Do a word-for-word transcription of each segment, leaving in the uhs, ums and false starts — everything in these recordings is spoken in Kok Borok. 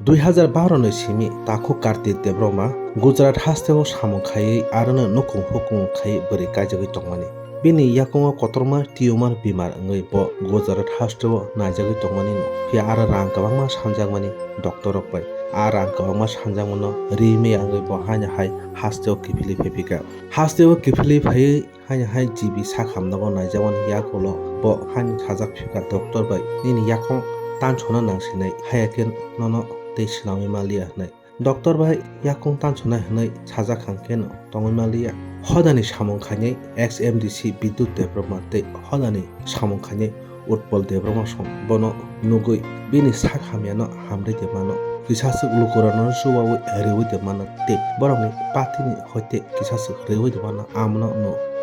Dui hazar baro ni simi takhuk Kartik Debbarma Gujarat hasteo samung khaiwi arono nukung hukung khaiwi bwrwi kaijagwi tongmani. Bini yakungo kotorma tumor bimar wngwi bo Gujarat hasteo naijagwi tongmani no. Phiya aro rang kwbangma sanjakmani doctor rok bai. A rang kwbangma sanjakmano ri maya wngwi bo haino hai hasteo kiphilwi phaiphika. Hasteo kiphilwi phaiwi haino hai G B sak hamnago naijakmani yagulo bo haino sajak phika doctor bai nini yakung tansona nangsinai haya khe nono tei swnamwi maliya hinwi. Doctor bai yakung tansona hinwi sajak hang khe no tongwi maliya. Hodani samung khainai ex M D C Bidyut Debbarma tei hodani samung khainai Utpal Debbarma song bono nugwi bini sak hamyano hamrwi de mano. Kisaswk lukurokno chubawi riwi de mano tei borokni patini hoite kisaswk riwi de mano, amono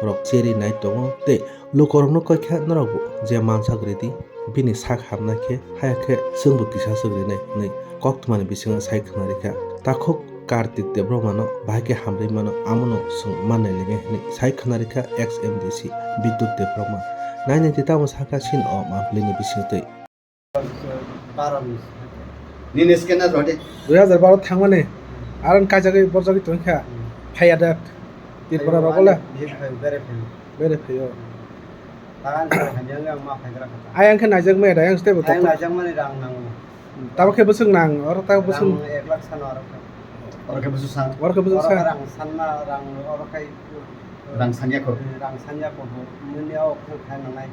norok cherwi nai tongo tei lukurokno koi khe norokbo je mansak ridi, bini sak hamnai khe haya khe chwngbo kisaswk rinai hinwi koktwmani bisingo sai khna rikha. Takhuk Kartik Debbarmano bahai khe hamrwi mano, amono chwng mannai lenge hinwi sai khna rikha ex M D C Bidyut Debbarma. Nainai tei tamo sakha chini o mampli ni bisingtwi. Nini scanner rode. Dui hazar baro thangmani. Aron kaijagwi borjagwi tongkha. Phaiya da. Tripura rogole. Bere phayo. Ayang khe naijak maya da, ayang step. Ayang naijak mani rang nango. Tamo khe bwswk nang, oro ta bwswk. Rang ek lakh sano oro khe. Oro khe bwswk san. Oro khe bwswk san. Rang sanna, rang oro khai. Rang sanya ko. Rang sanya ko bo. Muni o khai nangnai.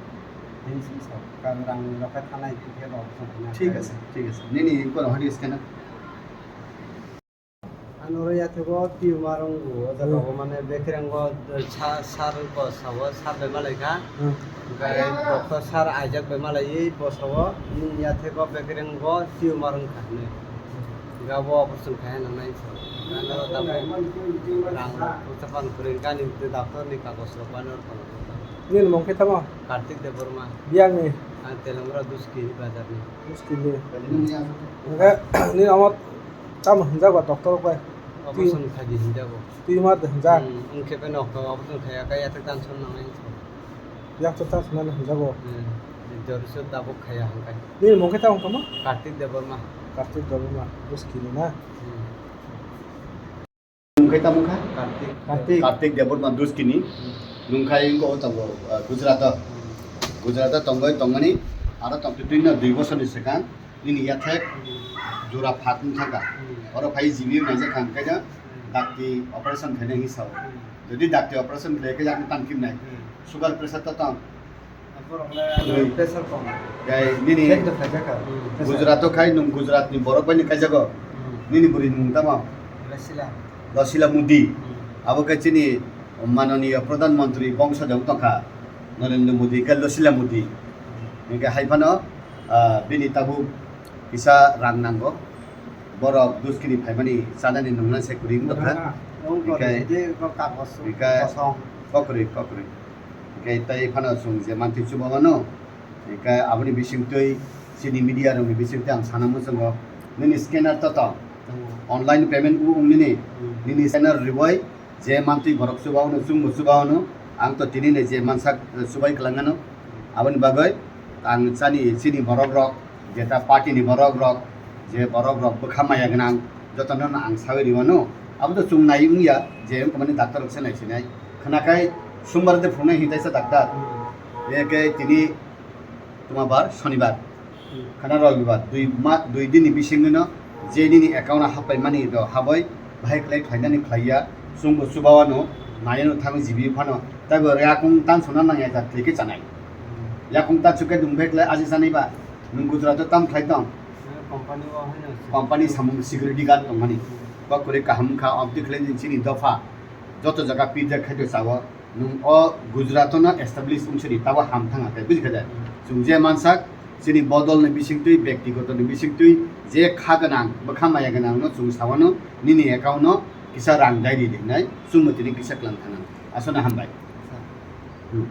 Hin sim sa. Ka rang ro khai thanai khe bo bwswk na. Thik ase, thik ase. Nini ko hadi scanner. Ano oro yathego tumor wngo, o jaga o mane bekerango sa-, sar bo sao, sar bai malaikha. Hwnkhe doctor sar aijak bai malaiwi bo sao, nini yathego bekerango tumor wngkha hinwi. Hwnkhe abo operation khai nangnai sao. Ano tabuk rang rok kwchapang kwrwi gani doctor ni kagoj rok bano rw tongo. Nini mung khe tamo? Kartik Debbarma. Biyang ni? Ang Telamura Duski bazar ni. Duski ni. Hwnkhe nini omo Tamo hinjak ba doctor rok bai? Operation khai di hinjago. Tumor de hinjak? Hmm, wngkhe beno operation khaiya khe yathek tansona nangnai. Yathek tansona hinjago? Hmm, jori se tabuk khaiya hwnkhe. Nini mung khe tamo tamo? Kartik Debbarma. Kartik Debbarma, Duski ni na? Hmm. Mung khe tamo kha? Kartik. Kartik. Kartik Debbarma Duski ni. Hmm. Nung khai wngkha o tabuk, uh, Gujarat o. Hmm. Gujarat o tongwi tongmani aro tongtwi twino dui bosor ni swkang. Nini yathek jora phat wng thangkha. Hmm. Oro phai G B naijak kha, hwnkhe no, hmm, dakti operation khaina hinwi sao. Hmm. Jodi dakti operation khlai khe yakni tang kimnai. Hmm. Sugar pressure to tong. Borok le pressure kong. Gai nini check to khaijak kha. Hmm. Gujarat o khai nung Gujarat ni borok bai ni kaijago. Hmm. Nini bwrwi ni mung tamo? Lasila. Lasila Modi. Hmm. Abo khe chini mananiya Pradhan Mantri bongso jang tongkha. Narendra Modi khe Lasila Modi. Hmm. Hwnkhe hai phano ah, bini tabuk kisa rang nango. Borok Duski ni phaimani chanani nungna se kwrwi wng tongkha. Wng tongkha. Hinkhe je kok kagos hinkhe kosong. Kokrwi, kokrwi. Hinkhe tei phano chwng je mantwi chuba mano. Hinkhe aboni bisingtwi chini media rokni bisingtwi ang sana muchungo. Nini scanner to tong. Tongo. Online payment wng nini. Hmm. Nini scanner rwui je mantwi borok chuba hwno, chwngbo chuba hwno, ang to tini ni je mansak, eh, chubai kwlangano. Aboni bagwi ang chani, chini borok rok, jeta party ni borok rok, je borok rok bwkha maya gwnang, jotono no ang sawi rwmano. Abo to chwng nai wngya, je wngkha mani doctor rok se naisinai. Khwnakhai sombar de phunai hintaisa doctor. Eke tini Tuma bar, Shonibar. Hmm. Khana Robibar, dui ma-, dui din ni bisingwino je nini account o happai mani do haboi, bahai khlai khlainani khlaiya, chwngbo chubawano, nayano thangwi jibi phano, taibo yakung tansona nangya jak khlai khe chanai. Hmm. Yakung tansuk khe nwng bag lai aji chanai ba, nwng Gujarat o tam khlai tong? Eh, company o haino se. Company samung security guard tongmani. Hmm. Ba kwrwi kaham wngkha, obdi khlai nini chini dopha, joto jaga pijak khaito chao. Nwng o Gujarat no establish wngse di, tabo ham thang khe, bujikha de? Hmm. Chwng je mansak, chini bodol ni bisingtwi, byaktigoto ni bisingtwi, je kha gwnang, bwkha maya gwnang no chwng sawano, nini account no kisa rang dai di hinai, chwngno tini kisa klang thana. Aswkno hambai. Sir. Hmm.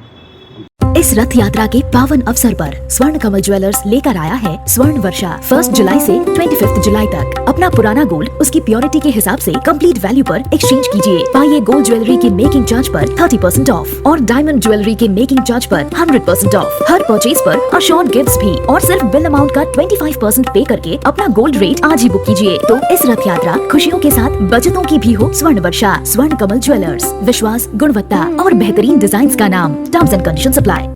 इस रथ यात्रा के पावन अवसर पर स्वर्ण कमल ज्वेलर्स लेकर आया है स्वर्ण वर्षा। फर्स्ट जुलाई से ट्वेंटी फिफ्थ जुलाई तक अपना पुराना गोल्ड उसकी प्योरिटी के हिसाब से कंप्लीट वैल्यू पर एक्सचेंज कीजिए। पाइए गोल्ड ज्वेलरी की मेकिंग चार्ज पर थर्टी परसेंट ऑफ और डायमंड ज्वेलरी के मेकिंग चार्ज पर हंड्रेड परसेंट ऑफ। हर परचेज पर अश्योर्ड गिफ्ट्स भी, और सिर्फ बिल अमाउंट का ट्वेंटी फाइव परसेंट पे करके अपना गोल्ड रेट आज ही बुक कीजिए। तो इस रथ यात्रा खुशियों के साथ बचतों की भी हो। स्वर्ण वर्षा, स्वर्ण कमल ज्वेलर्स, विश्वास, गुणवत्ता और बेहतरीन डिजाइन का नाम। Terms and condition apply.